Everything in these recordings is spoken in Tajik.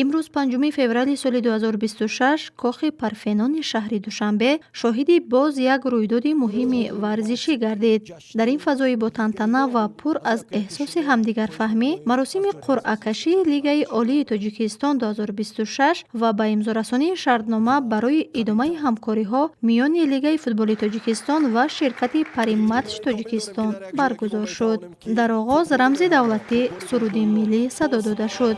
Имрӯз, 5 феврали соли 2026, кохи Парфенони шаҳри Душанбе шоҳиди боз як рӯйдоди муҳими варзишӣ гардид. Дар ин фазои ботантана ва пур аз эҳсоси ҳамдигарфаҳмӣ маросими қуръакашии Лигаи Олии Тоҷикистон 2026 ва ба имзорасонии шартнома барои идомаи ҳамкориҳо миёни Лигаи футболи Тоҷикистон ва ширкати Париматч Тоҷикистон баргузор шуд. Дар оғоз рамзи давлатӣ, суруди миллӣ садо дода шуд.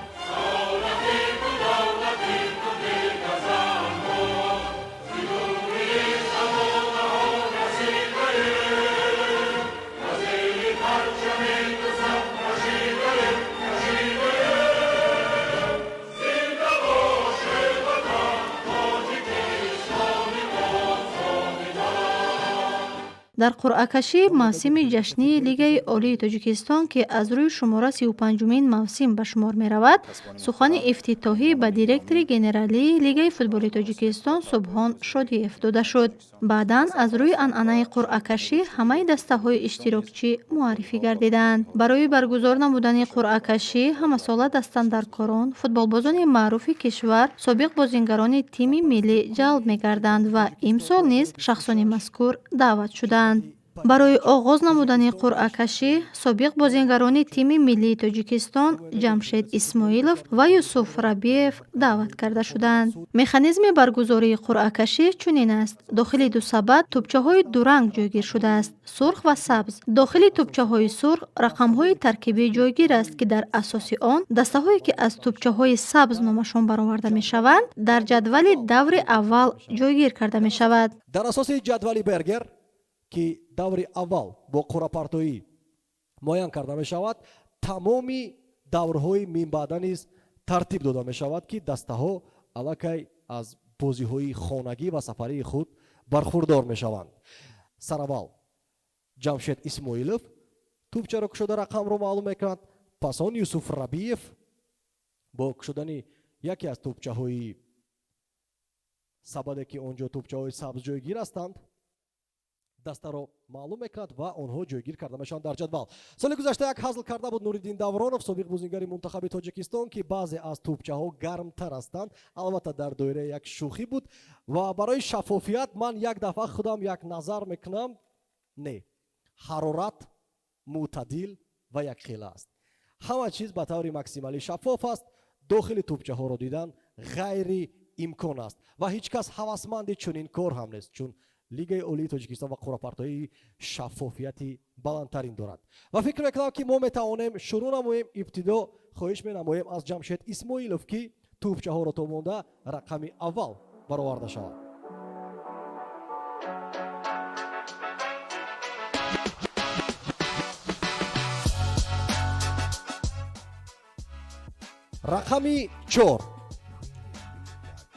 Дар қуръакашӣ мавсими ҷашнии Лигаи Олии Тоҷикистон, ки аз рӯи шумора 35-умин мавсим ба шумор меравад, сухани ифтитоҳӣ ба директори генералии Лигаи футболи Тоҷикистон Субҳон Шодиев дода шуд. Баъдан аз рӯи анъанаи қуръакашӣ ҳамаи дастаҳои иштирокчӣ муаррифӣ гардиданд. Барои баргузор намудани қуръакашӣ ҳамасола дастандаркорон, футболбозони маъруфи кишвар, собиқ бозингарони тими миллӣ ҷалб мегарданд ва имсол низ шахсони мазкур даъват шуданд. Барои оғоз намудани қуръакашӣ собиқ бозингарони тими миллии Тоҷикистон Ҷамшед Исмоилов ва Юсуф Рабиев даъват карда шуданд. Механизми баргузории қуръакашӣ чунин аст. Дохили ду сабад тӯбчаҳои дуранг ҷойгир шудааст: сурх ва сабз. Дохили тӯбчаҳои сурх рақамҳои таркибӣ ҷойгир аст, ки дар асоси он дастаҳое, ки аз тӯбчаҳои сабз номашон бароварда мешаванд, дар ҷадвали даври аввал ҷойгир карда мешавад. Дар асоси ҷадвали Бергер, ки даври аввал бо қуръапартоӣ муайян карда мешавад, тамоми даврҳои минбаъда низ тартиб дода мешавад, ки дастаҳо аллакай аз бозиҳои хонагӣ ва сафарии худ бархурдор мешаванд. Сараввал Ҷамшед Исмоилов тӯбчаро кушода рақамро маълум мекунад, пас он Юсуф Рабиев бо кушодани яке аз тӯбчаҳои сабаде, ки он ҷо тӯбчаҳои сабз ҷойгир ҳастанд, дастаро маълум мекунад ва онҳо ҷойгир карда мешаванд дар ҷадвал. Соли гузашта як ҳазл карда буд Нуриддин Давронов, собиқ бозингари мунтахаби Тоҷикистон, ки баъзе аз тӯбчаҳо гармтар ҳастанд. Албатта, дар доираи як шӯхӣ буд ва барои шаффофият ман як дафъа худам як назар мекунам. Не, ҳарорат мӯътадил ва якхела аст. Ҳама чиз ба таври максималӣ шаффоф аст. Дохили тӯбчаҳоро дидан ғайри имкон аст ва ҳеҷ кас ҳавасманди чунин кор ҳам нест, чун Лигаи Олии Тоҷикистон ва қуръапартоии шаффофияти баландтарин дорад. Ва фикр мекунам, ки мо метавонем шурӯъ намоем. Ибтидо хоҳиш менамоем аз Ҷамшед Исмоилов, ки тӯбчаҳоро тобонда рақами аввал бароварда шавад. Рақами 4.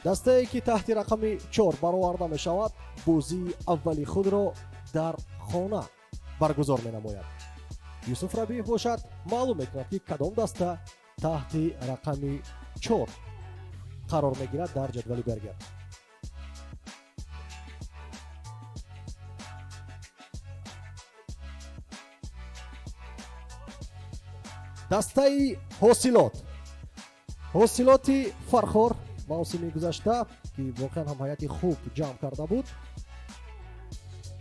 Дастае, ки таҳти рақами 4 бароварда мешавад, бозии аввали худро дар хона баргузор менамояд. Юсуф Рабиев бошад, маълум мекунад, ки кадом даста таҳти рақами 4 қарор мегирад дар ҷадвали Бергер. Дастаи Ҳосилот, Ҳосилоти Фархор, мавсими гузашта, ки воқеан ҳам ҳайати хуб ҷамъ карда буд,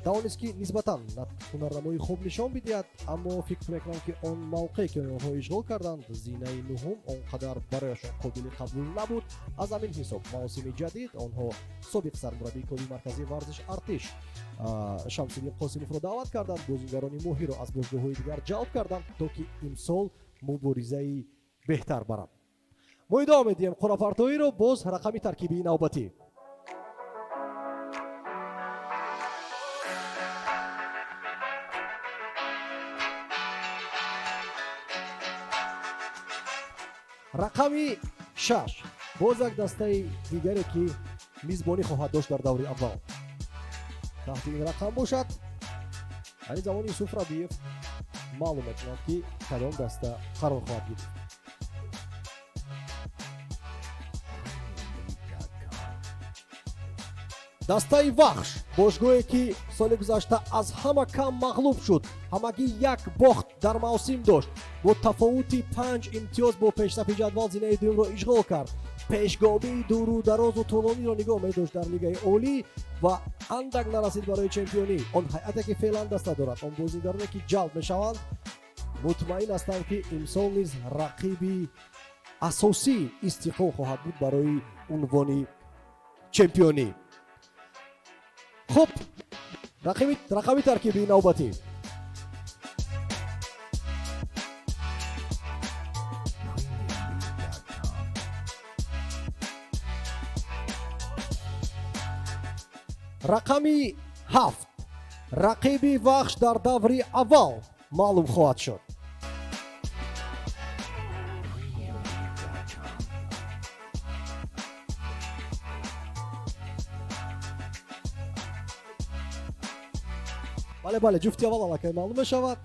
тавонист, ки нисбатан ҳунарнамоии хуб нишон бидиҳад, аммо фикр мекунам, ки он мавқее, ки онҳо ишғол карданд, зинаи нуҳум, он қадар барояшон қобили қабул набуд. Аз ҳамин ҳисоб мавсими ҷадид онҳо собиқ сармураббии клуби марказии варзиш Артиш Шамсиддин Қосимовро даъват карданд, бозингарони моҳирро аз бозгоҳҳои дигар ҷалб карданд, то ки имсол муборизаи беҳтар баранд. Мо идома медиҳем қуръапартоиро. Боз рақами таркибии навбатӣ. Рақами 6. Боз як дастаи дигаре, ки мизбонӣ хоҳад дошт дар даври аввал, таҳти ин рақам бошад, айни замон Юсуф Рабиев маълум мекунад, ки кадом даста қарор хоҳад гирифт. Дастаи Вахш, бошгоҳе, ки соли гузашта аз ҳама кам мағлуб шуд, ҳамагӣ як бохт дар мавсим дошт, бо тафовути 5 имтиёз бо пешсафи ҷадвал зинаи дуюмро ишғол кард. Пешгомии дуру дарозу тӯлониро нигоҳ медошт дар Лигаи Олӣ ва андак нарасид барои чемпионӣ. Он ҳайате, ки феълан даста дорад, он бозигароне, ки ҷалб мешаванд, мутмаин ҳастам, ки имсол низ рақиби асосии Истиқлол хоҳад буд барои унвони чемпионӣ. Хуб, рақами таркибии навбатӣ. Рақами 7, рақиби Вахш дар даври аввал маълум хоҳад шуд. Бале, бале, ҷуфти аввал аллакай маълум мешавад.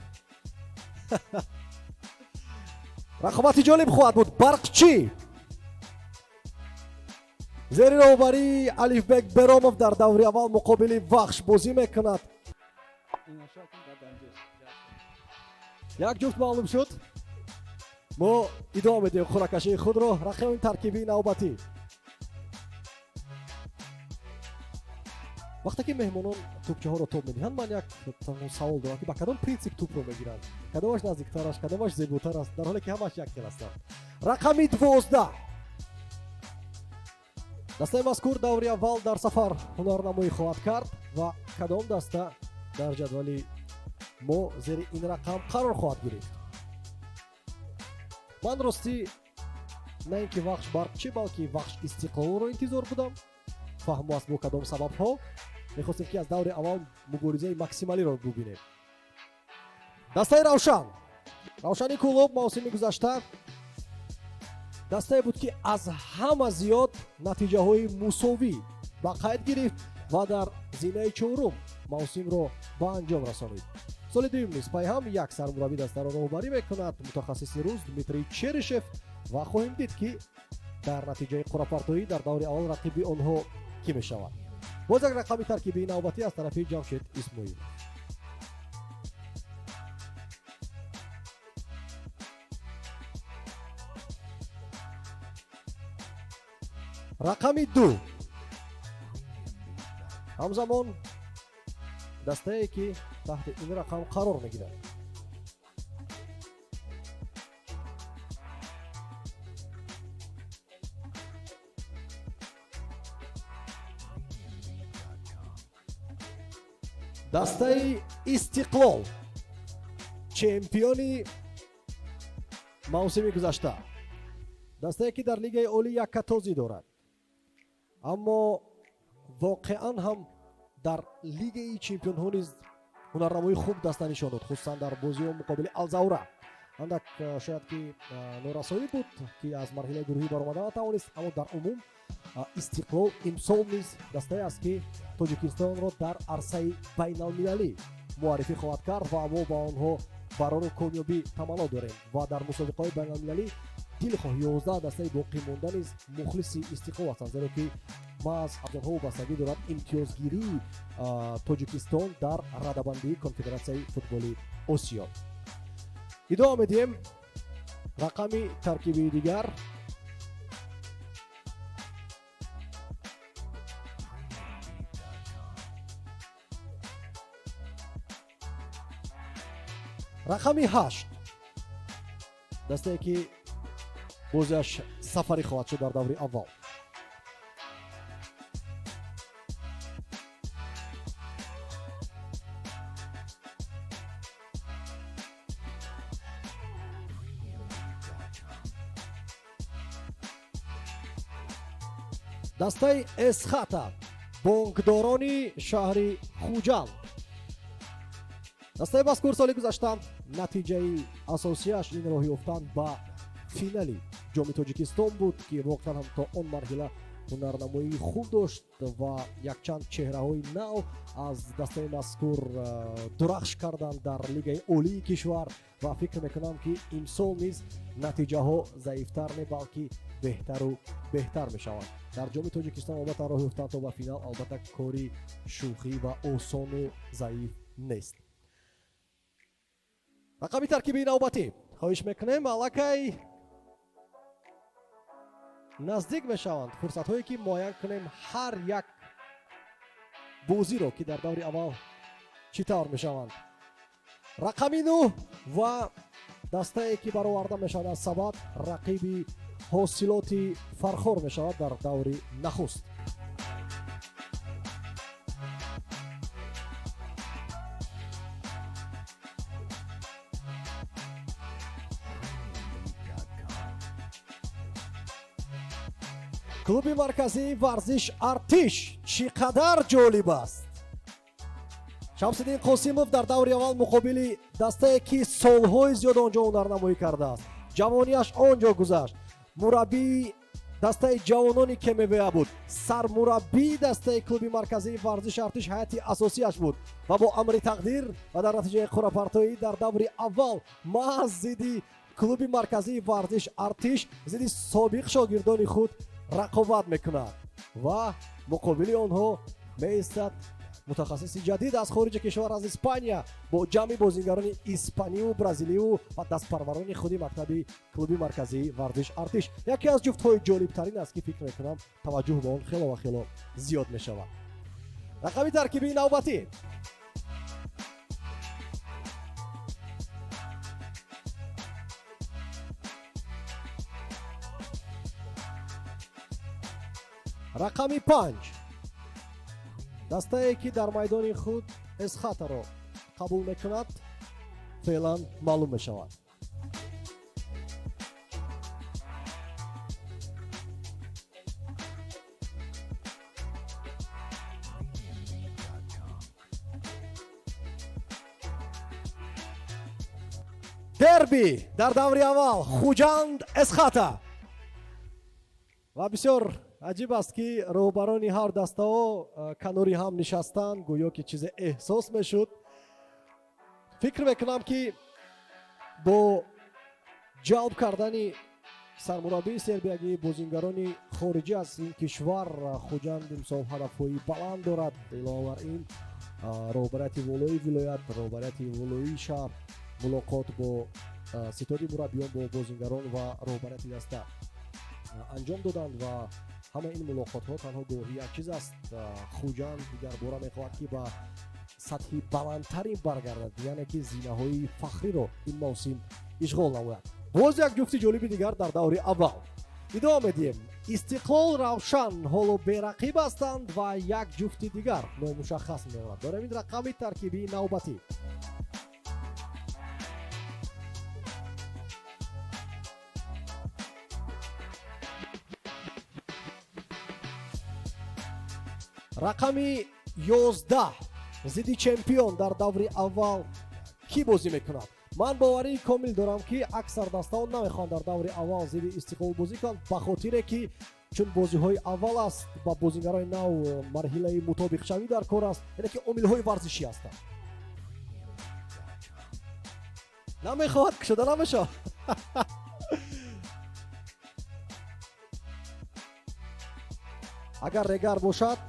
Рақобати ҷолиб хоҳад буд. Барқчӣ зери роҳбарии Алифбек Беромов дар даври аввал муқобили Вахш бозӣ мекунад. Як ҷуфт маълум шуд. Мо идома медиҳем қуръакашии худро. Рақами таркибии навбатӣ. Вақте ки меҳмонон тӯбчаҳоро тоб медиҳанд, ман як савол дорам, ки ба кадом принсип тӯбро мегиранд, кадомаш наздиктар аст, кадомаш зеботар аст, дар ҳоле ки ҳамаш як хел ҳастанд. Рақами 12. Дастаи мазкур даври аввал дар сафар ҳунарнамоӣ хоҳад кард ва кадом даста дар ҷадвали мо зери ин рақам қарор хоҳад гирифт? Ман ростӣ на ин ки Вахш Барқчӣ, балки Вахш Истиқлолро интизор будам. Фаҳмо аст, бо кадом сабабҳо. Мехостем, ки аз даври аввал муборизаи максималиро бубинем. Дастаи Равшан, Равшани Кӯлоб, мавсими гузашта дастае буд, ки аз ҳама зиёд натиҷаҳои мусовӣ ба қайд гирифт ва дар зинаи чорум мавсимро ба анҷом расонид. Соли дуюм низ пайҳам як сармураббӣ дастаро роҳбарӣ мекунад, мутахассиси рус Дмитрий Черишев, ва хоҳем дид, ки дар натиҷаи қуръапартоӣ дар даври аввал рақиби онҳо кӣ мешавад. Боз як рақами таркибии навбатӣ аз тарафи Ҷамшед Исмоил. Рақами 2. Ҳамзамон дастае, ки таҳти ин рақам қарор мегирад. Дастаи Истиқлол, чемпиони мавсими гузашта, дастае, ки дар Лигаи Олӣ яккатозӣ дорад, аммо воқеан ҳам дар Лигаи чемпионҳо низ ҳунарнамоии хуб даста нишон дод, хусусан дар бозиҳо муқобили Алзаура. Андак шояд ки норасоӣ буд, ки аз марҳилаи гурӯҳӣ баромада натавонист, аммо дар умум Истиқлол имсол низ дастае аст, ки Тоҷикистонро дар арсаи байналмилалӣ муаррифӣ хоҳад кард ва мо ба онҳо барору комёбӣ таманно дорем. Ва дар мусобиқаҳои байналмилалӣ дилхоҳ 11 дастаи боқӣ монда низ мухлиси Истиқлол ҳастанд, зеро ки маҳз аз онҳо вобастагӣ дорад имтиёзгирии Тоҷикистон дар радабандии Конфедератсияи футболи Осиё. Идома медиҳем. Рақами таркибии дигар. Рақами 8. Дастае, ки бозиаш сафарӣ хоҳад шуд дар даври аввал. Дастаи Эсхата, бонкдорони шаҳри Хуҷанд. Дастаи мазкур соли гузашта натиҷаи асосияш ин роҳ ёфтан ба финали Ҷоми Тоҷикистон буд, ки воқеан ҳам то он марҳила ҳунарнамоии хуб дошт ва якчанд чеҳраҳои нав аз дастаи мазкур дурахш карданд дар Лигаи Олии кишвар. Ва фикр мекунам, ки имсол низ натиҷаҳо заифтар не, балки беҳтару беҳтар мешаванд. Дар Ҷоми Тоҷикистон албатта роҳ ёфтан то ба финал албатта кори шӯхӣ ва осону заиф нест. Рақами таркибии навбатӣ хоҳиш мекунем. Аллакай Наздик мешаванд фурсатҳое, ки муайян кунем ҳар як бозиро, ки дар даври аввал чӣ тавр мешаванд. Рақами 9 ва дастае, ки бароварда мешавад аз сабад, рақиби Ҳосилоти Фархор мешавад дар даври нахуст. Клуби марказии варзиш «Артиш» чӣ қадар ҷолиб аст! Шамсиддин Қосимов дар даври аввал муқобили дастае, ки солҳои зиёд он ҷо ҳунарнамоӣ кардааст, ҷавонияш он ҷо гузашт, мураббии дастаи ҷавонони КМВА буд, сармураббии дастаи клуби марказии варзиши «Артиш» ҳайати асосияш буд ва бо амри тақдир ва дар натиҷаи қуръапартоӣ дар даври аввал маҳз зидди клуби марказии варзиш «Артиш», зидди собиқ шогирдони худ рақобат мекунад ва муқобили онҳо меистад мутахассиси ҷадид аз хориҷи кишвар, аз Испания, бо ҷамъи бозингарони испаниву бразиливу ва дастпарварони худи мактаби клуби марказии варзиш «Артиш». Яке аз ҷуфтҳои ҷолибтарин аст, ки фикр мекунам, таваҷҷӯҳ ба он хело ва хело зиёд мешавад. Рақами таркибии навбатӣ. Рақами 5, дастае, ки дар майдони худ Эсхатаро қабул мекунад, феълан маълум мешавад. Дерби дар даври аввал: Хуҷанд, Эсхата. Ва бисёр аҷиб аст, ки роҳбарони ҳар дастаҳо канори ҳам нишастанд, гӯё ки чизе эҳсос мешуд. Фикр мекунам, ки бо ҷалб кардани сармураббии сербиягӣ, бозингарони хориҷӣ аз ин кишвар, Хуҷанд имсол ҳадафҳои баланд дорад. Илова бар ин, роҳбарияти волои вилоят, роҳбарияти волоии шаҳр мулоқот бо ситоди мураббиён, бо бозингарон ва роҳбарияти даста анҷом доданд ва ҳама ин мулоқотҳо танҳо гувоҳи як чиз аст: Хуҷанд дигарбора мехоҳад, ки ба сатҳи баландтарин баргардад, яъне ки зинаҳои фахриро ин мавсим ишғол намояд. Боз як ҷуфти ҷолиби дигар дар даври аввал. Идома медиҳем. Истиқлол, Равшан ҳоло берақиб ҳастанд ва як ҷуфти дигар номушаххас мемонад. Дорем ин рақами таркибии навбатӣ. Рақами 11 зидди чемпион дар даври аввал кӣ бозӣ мекунад? Ман боварии комил дорам, ки аксар дастаҳо намехоҳанд дар даври аввал зидди Истиқлол бозӣ кунанд, ба хотире ки чун бозиҳои аввал аст, ба бозингарони нав марҳилаи мутобиқшавӣ дар кор аст, яъне ки омилҳои варзишӣ ҳастанд. Намехоҳад, кушода намешавад. Агар Регар бошад,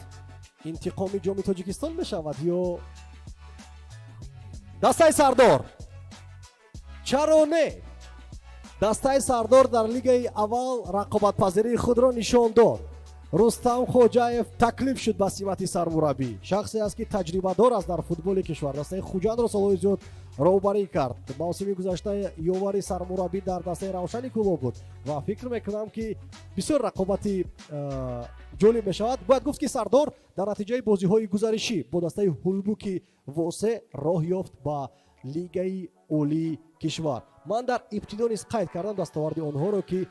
интиқоми Ҷоми Тоҷикистон мешавад ё дастаи Сардор? Чаро не? Дастаи Сардор дар лигаи аввал рақобатпазирии худро нишон дод. Рустам Хоҷаев таклиф шуд ба симати сармураббӣ. Шахсе аст, ки таҷрибадор аст дар футболи кишвар, дастаи Хуҷандро солҳои зиёд роҳбарӣ кард, мавсими гузашта ёвари сармураббӣ дар дастаи Равшани Кӯлоб буд ва фикр мекунам, ки бисёр рақобати ҷолиб мешавад. Бояд гуфт, ки Сардор дар натиҷаи бозиҳои гузаришӣ бо дастаи Ҳулбуки Восе роҳ ёфт ба лигаи олии кишвар. Ман дар ибтидо низ қайд кардам дастоварди онҳоро, ки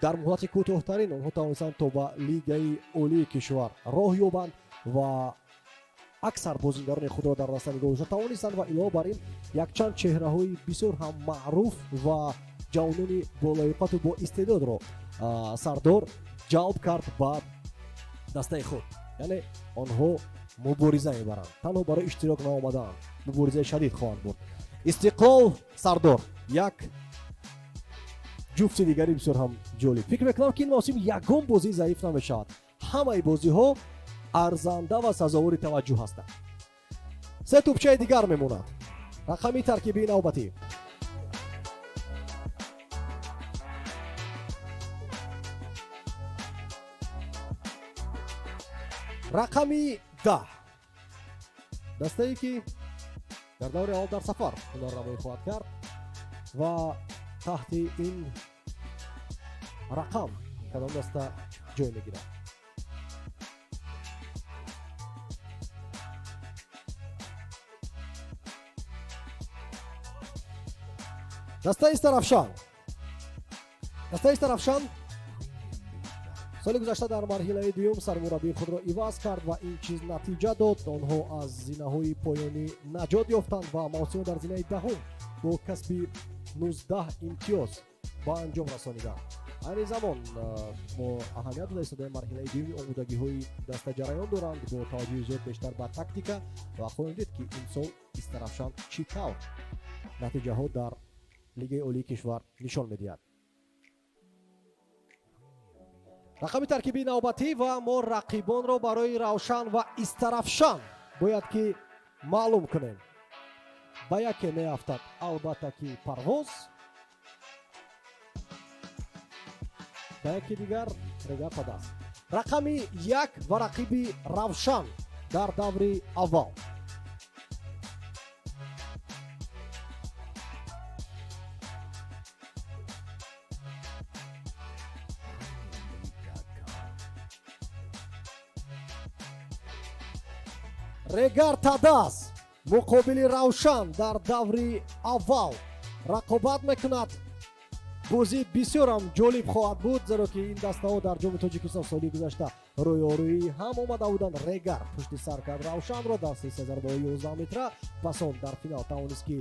дар муҳлати кӯтоҳтарин онҳо тавонистанд то ба лигаи олии кишвар роҳ ёбанд ва аксар бозингарони худро дар даста нигоҳ дошта тавонистанд ва илова бар ин якчанд чеҳраҳои бисёр ҳам маъруф ва ҷавонони болаёқату бо истеъдодро Сардор ҷалб кард ба дастаи худ. Яъне онҳо мубориза мебаранд, танҳо барои иштирок наомадаанд, муборизаи шадид хоҳанд бурд. Истиқлол, Сардор, як ҷуфти дигари бисёр ҳам ҷолиб. Фикр мекунам, ки ин мавсим ягон бозӣ заиф намешавад, ҳамаи бозиҳо арзанда ва сазовори таваҷҷӯҳ ҳастанд. Се тӯбчаи дигар мемонад. Рақами таркибии навбатӣ. Рақами 10, дастае ки дар даври аввал дар сафар ҳунарнамоӣ хоҳад кард ва таҳти ин рақам кадом даста ҷой мегирад? Дастаи Истаравшан. Дастаи Истаравшан соли гузашта дар марҳилаи дуюм сармураббии худро иваз кард ва ин чиз натиҷа дод. Онҳо аз зинаҳои поёнӣ наҷот ёфтанд ва мавсимро дар зинаи 10-ум бо касби 19 имтиёз ба анҷом расониданд. Айни замон мо аҳамият дода истодаем, марҳилаи дуюми омодагиҳои даста ҷараён доранд бо таваҷҷӯҳи зиёд бештар ба тактика ва хоҳем дид, ки имсол Истаравшан чӣ тавр натиҷаҳо дар Лигаи Олии кишвар нишон медиҳад. Рақами таркибии навбатӣ ва мо рақибонро барои Равшан ва Истаравшан бояд ки маълум кунем. Ба яке меафтад, албатта ки, Парвоз, ба яке дигар Регар Тадас. Рақами 1 ва рақиби Равшан дар даври аввал. Регар Тадас муқобили Равшан дар даври аввал рақобат мекунад. Бозӣ бисёрам ҷолиб хоҳад буд, зеро ки ин дастаҳо дар Ҷоми Тоҷикистон соли гузашта рӯёрӯи ҳам омада буданд. Регар пушти сар кард Равшанро дар се зарбаҳои 11 метра, пас он дар финал тавонист, ки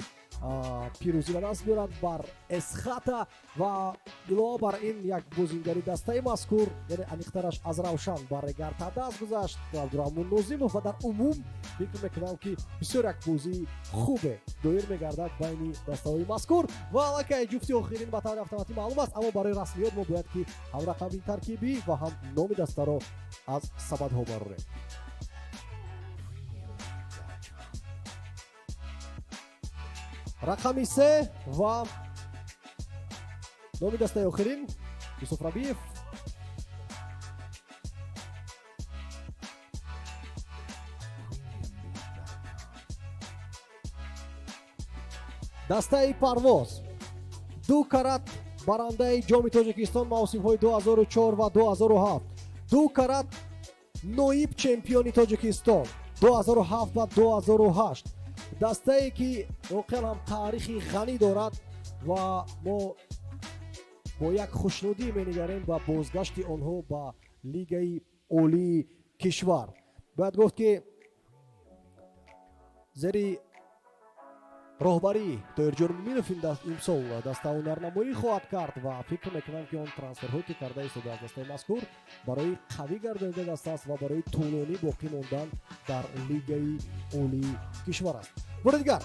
пирӯзӣ ба даст биёрад бар Эсхата. Ва илова бар ин, як бозингари дастаи мазкур, яъне аниқтараш аз Равшан ба Регар Тадас гузашт, Абдураҳмон Нозимов. Ва дар умум фикр мекунам, ки бисёр як бозии хубе доир мегардад байни дастаҳои мазкур. Ва аллакай ҷуфти охирин ба таври автоматӣ маълум аст, аммо барои расмиёт мо бояд ки ҳам рақами таркибӣ ва ҳам номи дастаро аз сабадҳо барорем. Рақами 3 ва номи дастаи охирин, Юсуф Рабиев. Дастаи Парвоз, ду карат барандаи Ҷоми Тоҷикистон мавсимҳои 2004 ва 2007, ду карат ноиб чемпиони Тоҷикистон 2007 ва 2008, дастае ки воқеан ҳам таърихи ғанӣ дорад ва мо бо як хушнудӣ менигарем ба бозгашти онҳо ба Лигаи Олии кишвар. Бояд гуфт, ки зери роҳбарии Тоирҷон Муминов имсол даста ҳунарнамоӣ хоҳад кард ва фикр мекунам, ки он трансферҳое, ки карда истодааст дастаи мазкур, барои қавӣ гардонида даста аст ва барои тӯлонӣ боқӣ мондан дар Лигаи Олии кишвар аст. Бори дигар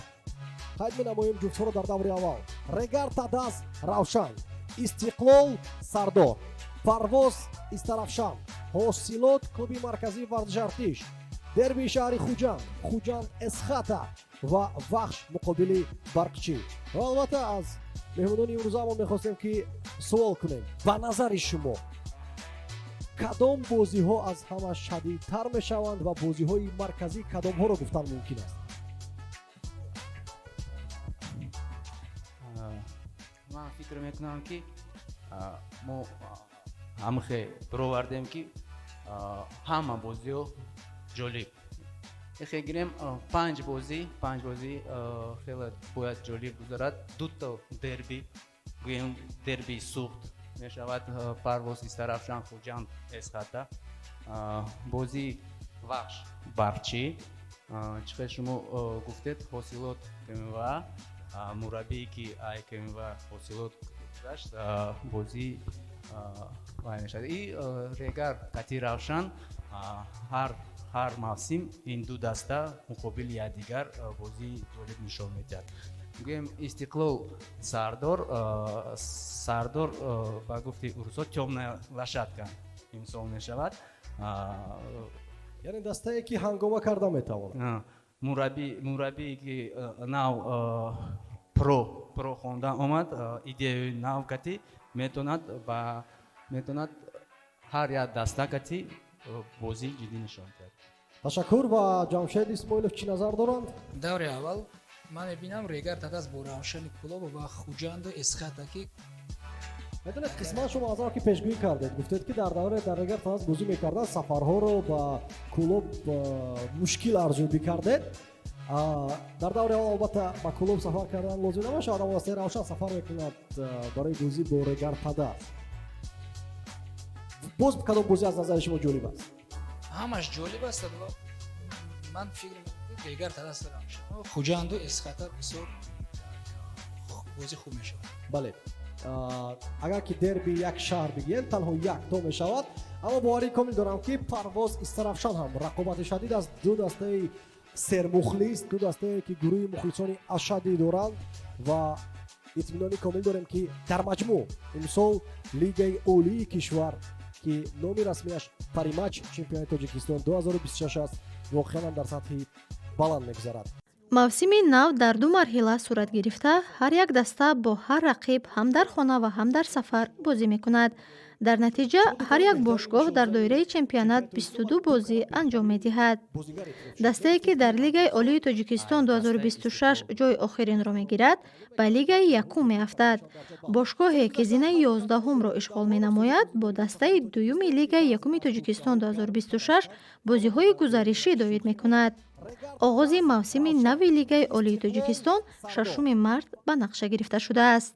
қайд менамоем ҷуфтҳоро дар даври аввал: Регар Тадас, Равшан, Истиқлол, Сардор, Парвоз, Истаравшан, Ҳосилот, клуби марказии варзиши Артиш, дерби шаҳри Хуҷанд, Хуҷанд Эсхата ва Вахш муқобили Барқчӣ. Ва албатта, аз меҳмонони имрӯзаамон мехостем, ки суол кунем: ба назари шумо кадом бозиҳо аз ҳама шадидтар мешаванд ва бозиҳои марказӣ кадомҳоро гуфтан мумкин аст? Ман фикр мекунам, ки мо ҳамихе бировардем, ки ҳама бозиҳо ҷолиб. Ихе гирем, панҷ бозӣ хеле бояд ҷолиб гузарад. Дуто дерби, гӯем, дерби Суғд мешавад, Парвоз Истаравшан, Хуҷанд Эсхата, бозии Вахш Барқчӣ, чӣ хел шумо гуфтед, Ҳосилот КМВА, мураббие ки ай КМВА Ҳосилот гузашт, бозии вай мешавад. И Регар кати Равшан, ҳар мавсим ин ду даста муқобили якдигар бозии ҷолиб нишон медиҳад. Гӯем, Истиқлол Сардор, Сардор, ба гуфти урусо, тёмная лошадка имсол мешавад. Яъне дастае, ки ҳангома карда метавонад. Мураббие ки нав про хонда омад, идеяи нав кати метавонад ҳар як даста кати. Бозии ҷиддӣ нишон диҳад. Ташаккур. Ва Ҷамшед Исмоилов чӣ назар доранд? Даври аввал ман мебинам Регар Тадас бо Равшани Кӯлоб ва Хуҷанду Эсхата, ки Медонед, қисман шумо аз ки пешгӯӣ кардед, гуфтед, ки дар давре дар Регар Тадас бозӣ мекарданд, сафарҳоро ба Кӯлоб мушкил арзёбӣ кардед. Дар даври аввал, албатта, ба Кӯлоб сафар кардан лозим намешавад, аммо дастаи Равшан сафар мекунад барои бозӣ бо Регар Тадас. Боз кадом бозӣ аз назари шумо ҷолиб аст? Ҳамаш ҷолиб аст. Ман фикр мекунам, Регар Тадас, Равшан, Хуҷанду Эсхата бисёр бозӣ хуб мешавад. Бале, агар ки дерби як шаҳр бигӯем, танҳо як то мешавад, аммо боварии комил дорам, ки Парвоз Истарафшан ҳам рақобати шадид аст. Ду дастаи сермухлис, ду дастае, ки гурӯҳи мухлисони ашаддӣ доранд, ва итминони комил дорем, ки дар маҷмӯъ имсол Лигаи Олии кишвар, ки номи расмияш Паримач чемпионати Тоҷикистон 2026 аст, воқеан ҳам дар сатҳи баланд мегузарад. Мавсими нав дар ду марҳила сурат гирифта, ҳар як даста бо ҳар рақиб ҳам дар хона ва ҳам дар сафар бозӣ мекунад. Дар натиҷа ҳар як бошгоҳ дар доираи чемпионат 22 бозӣ анҷом медиҳад. Дастае, ки дар Лигаи Олии Тоҷикистон 2026 ҷои охиринро мегирад, ба Лигаи якум меафтад. Бошгоҳе, ки зинаи 11-умро ишғол менамояд, бо дастаи дуюми Лигаи якуми Тоҷикистон 2026 бозиҳои гузаришӣ доир мекунад. Оғози мавсими нави Лигаи Олии Тоҷикистон 6 март ба нақша гирифта шудааст.